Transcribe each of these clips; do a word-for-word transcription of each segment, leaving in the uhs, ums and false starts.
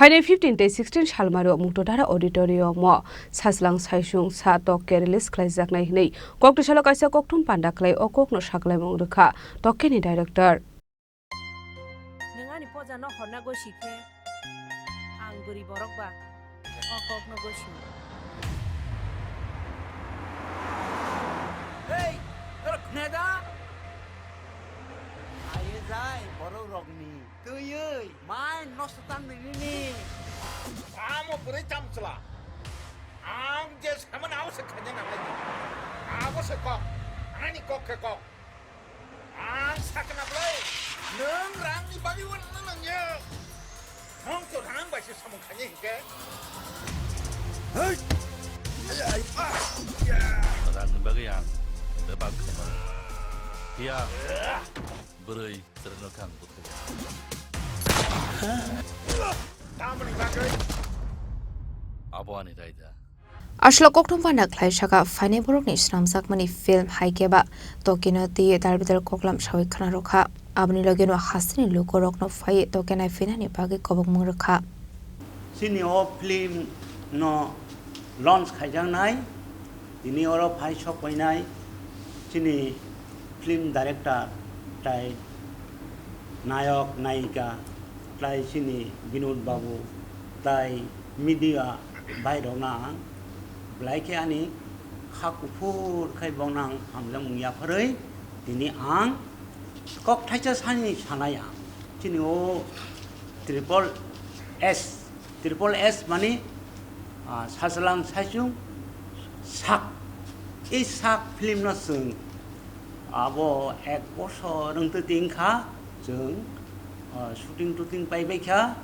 Phainai fifteen tei sixteen salmaro Muktodara Auditorium o Sajlang Saisung Sa Tokke release khlaijaknai hwnwi koktwi salo kaisa kokthum panda khlai o kokno saklaimung rwkha Tokkeni director. Nwng ani poja no horna gosi khe, ang bwrwi borok ba o kok no gosi. Hei, norok khna da? Aye jai borok rokni twiwi mai nosto tang di nini. Amo bwrwi chamchwla. Ang je samani abo se khaina nangnai. Abo se kok. Ani kok khe kok. Ang sakna bwlai, nwng rangni bagwi uanna nangya. Nwng to rang bai se samung khaini hinkhe. Hei! Rangni bagwi ang bebak khaimani. Phiya bwrwi chwrwngno khe ang buthai. Tamoni bagwi? Abo ani raida. Aswk kokthum panda khlai saka phainai borokni swnamjakmani film hai khe ba Tokkeno twiwi dalbidal koklam sawi khna rwkha. Aboni logeno hasteni lukurokno phaiwi Tokke naiphinani bagwi kobokmung rwkha. Chini o film no launch khaijaknai, tini oro phai sok painai chini film director tai nayok, nayika, tai chini Binod Babu, tai media bhai rokno ang belai khe ani kha kuphur khai bono ang hamjakmung yapharwi tini ang kok thaisa sani sanai ang. Chini o triple S, triple S mani, ah, Sajlang Saisung Sak. Ei Sak film no chwng abo ek bosor wngtwi tin kha chwng, ah, shooting tooting pai bai kha,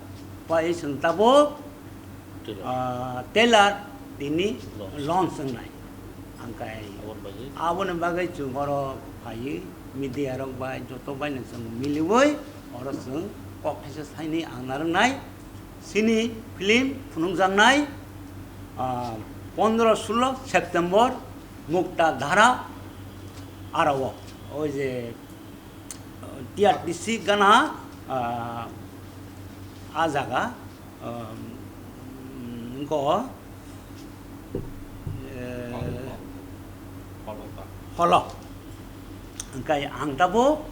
pai chwng tabuk, trailer. Ah, trailer tini launch. Launch wngnai. Hingkai aboni bagwi? Aboni bagwi chwng oro phaiwi media rok bai joto bai no chwng miliwi oro chwng kok thaisa saini ang narwknai. Chini film phunukjaknai, ah, pondro sulo September Mukta Dhara aro o, oi je, ah, T R T C gana, ah, a jaga, ah, wngkha, eh, holo. Hingkai ang tabuk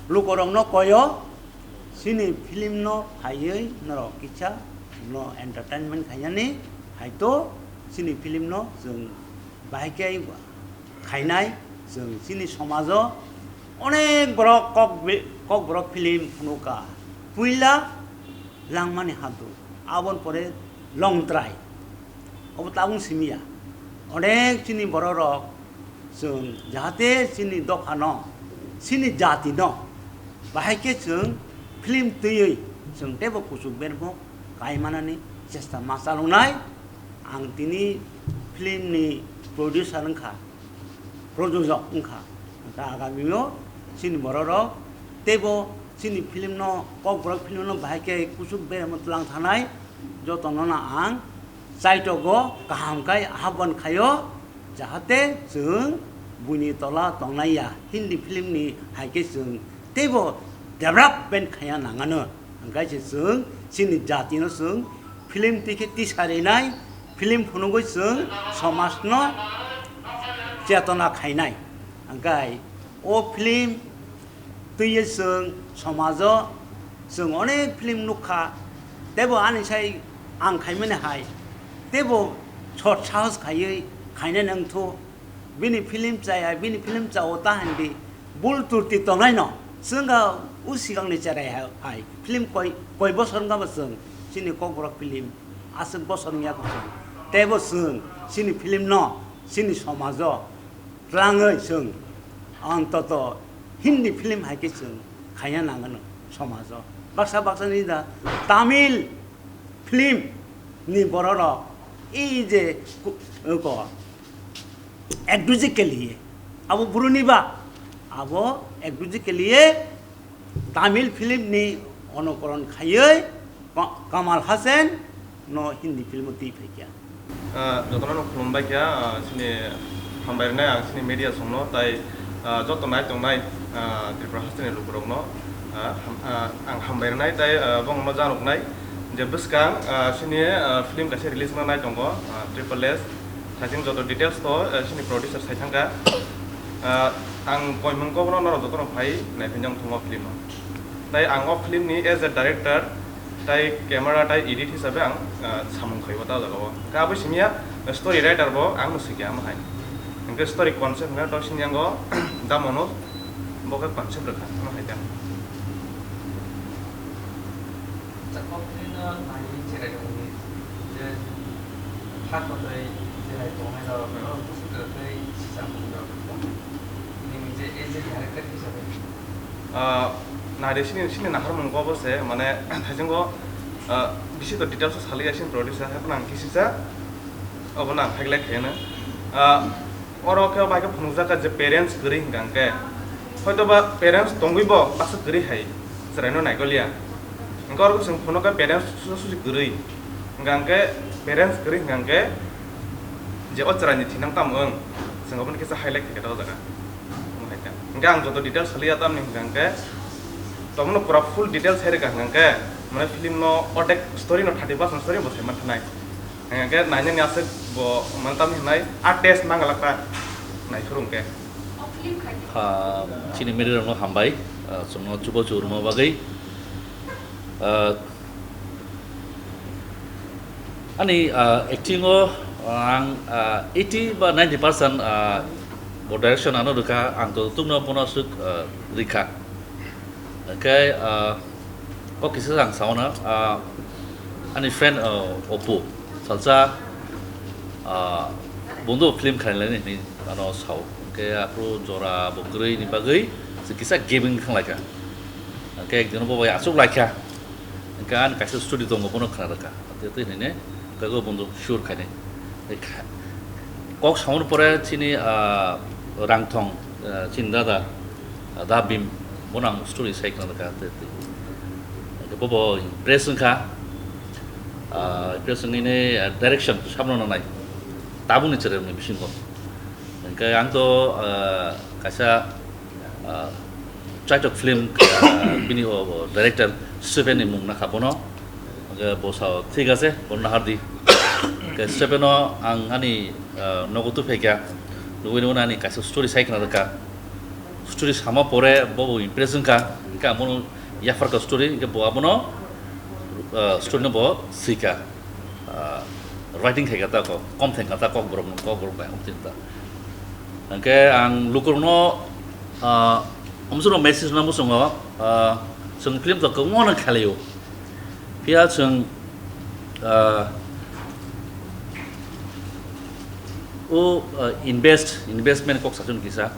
lukurokno koyo. Chini film no phaiwi norok kisa no entertainment khainani hai to chini film no chwng bahai khe khainai. Chwng chini somajo onek borok kok bi-, kokborok film phunukha. Puila Langmani Hadu, aboni pore Longtrai. Obo tabuk simi ya. Onek chini borok rok chwng jahate chini dopha no, chini jati no, bahai khe chwng film twiwi chwng teibo kuchuk bermo kai manani chesta ma chaloknai. Ang tini film ni producer wngkha, projojok wngkha. Hingkhe agamio chini borok rok teibo chini film no, kokborok film no bahai khe kuchuk bermo twlang thanai. Jotono no ang chaitogo, kaham khai ahban khaio, jahate chwng buini tola tongnai ya, Hindi film ni hai khe chwng teibo development khaiya nangano. Hingkhe se chwng chini jati no chwng film twi khe tisa rinai, film phunugwi chwng somaj no chetona khainai. Hingkhe o film twiwi chwng somajo chwng onek film nukha, teibo ani sai ang khaimani hai, teibo sot sahos khaiwi khainai nangthu. Bini film chaya, bini film chao ta hindi bul turti tongnai no. Chwng ga u sikang ni cherai hai, hai film koi, koi bosor wngkha bo chwng chini kokborok film aswk bosor wngya kho chwng. Teibo chwng chini film no, chini somajo twlangwi chwng antoto Hindi film hai khe chwng khaiya nangano somajo. Baksa baksa ni da Tamil film ni borok rok ei je ku-, ko ek duje ke liye, abo buru ni ba, abo ek duje ke liye Tamil film ni onokoron khaiwi Ka-, Kamal Hassan no Hindi film o twi phaikha. Ah, jotono no khulumbai kha, ah, chini hambai rwnai ang chini media songno, tai, ah, joto nai tongnai, ah, Tripura hasteni lukurokno, ah, ham-, ah, ang hambai rwnai, tai, ah, bongno janoknai, Je bwskang, ah, sini, ah, film kaisa release wngna nai tongo, ah, Triple S. Thaising joto details to, ah, sini producer sai thangkha. Ah, ang koimung kobono norok jotono phai naiphainai wngthungo film o. Tai ang o film ni as a director, tai camera, tai edit hisabe ang, ah, samung khaibo ta jagao. Khe abo simiya story writer bo ang no sikya amo hai. Hingke story concept hingke to sini ango Damono bo khe concept rwkha amo hai ta. Chakopni no naiwi cherai tongdi je kha kotai cherai tongnai rok no busu kwrwtwi sijak mung rok. Nini je as a director hisabe. Ah, nari sini, sini nahar mung bo se, mane, thaijingo, ah, bisi to details o saliya sini producer, hai phano ang kisisa, obo no ang highlight khaiyano. Ah, oro khe bai khe phunukjak kha je parents kwrwi hingka hingke, hoito ba parents tongwi bo baksa kwrwi hai chwraino naikoliya. Hingke oro chwng phunukha parents susi susi kwrwi. Hingka hingke parents kwrwi hingka hingke je o chwraini thinang tamo wng, chwng oboni kisa highlight khaikha o jaga. Omo hai khe. Hingke ang joto details saliya tamni hingka hingke, tomono pura full details hai rwkha hingka hingke, mane film no ordek story no thirty percent story bo sai manthanai. Hingke nainani aswk bo mane tamni hinai a test mangalakha naiphuru hingke. Ah, chini media rokno hambai, ah, chwngno chubachu rwma bagwi. Ah, ani, ah, acting o, ah, ang, ah, eighty ba ninety percent, ah, bo direction ano rwkha, ang to tungno bono aswk, ah, rikha. Hingke, ah, kok kisa ang sauna, ah, ani friend, ah, Oppo salsa, ah, bondo film khailani hinwi ano sao. Hingke aphuru jora bo kwrwi ni bagwi se kisa giving thanglaikha. Hingke ekdino bo bai achuk laikha. Hingke ani kaisa story tongo bono khna rwkha. Tei tei hinwi ne kago bondo sure khainai. Kok samani pore chini, ah, Rangthong, ah, chini dada, ah, Da Bhim, bono ang story sai khna kha, te, te. Bobo impress wngkha, ah, impress wngwi ne, ah, direction to sabno nanai. Tabukni chwrairokni bisingo. Hingke ang to, ah, kaisa, ah, Chaitok film, ah, bini o, o director Stephen ni mung nakha bono. Hingke bo sao, "Thik ache, bono nahardi." Hingke Stephen no ang ani, ah, nogo tubuphaikha, nugwi nugwi ani kaisa story sai khna rwkha. Story sama pore bo bo impress wngkha, hingke amono yapharkha story, hingke bo abono, ah, story no bo swikha. Ah, writing khaikha ta kok, kom thangkha ta kok borok no, kok borok bai om chinta. Hingke ang lukurokno, ah, omsoro message no muchungo, ah, chwng film to kwbangma no khalaio. Phiya chwng, ah, o, ah, invest, investment kok sachun kisa.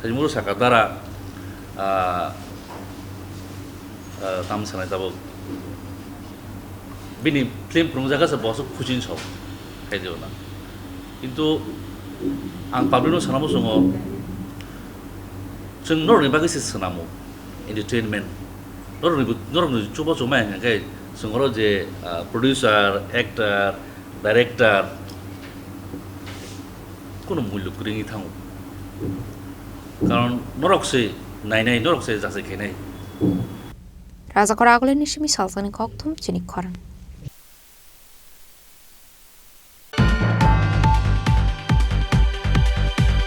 Thajimuro saka dara, ah, ah, tam sanai tabuk. Bini film phunukjak khe bo aswk khuchini sao, khaidi rwna. Kintu ang public no sana muchungo, chwng norokni bagwi se swnamo, entertainment. Norokni bo, norokni chubachu ma hwnka khe chwng oro je, ah, producer, actor, director, kunu mullo kwrwngwi thango. Karon norok se nainai, norok se jachai khainai. Rajakora Agulini simi salsani kokthum chini khorang.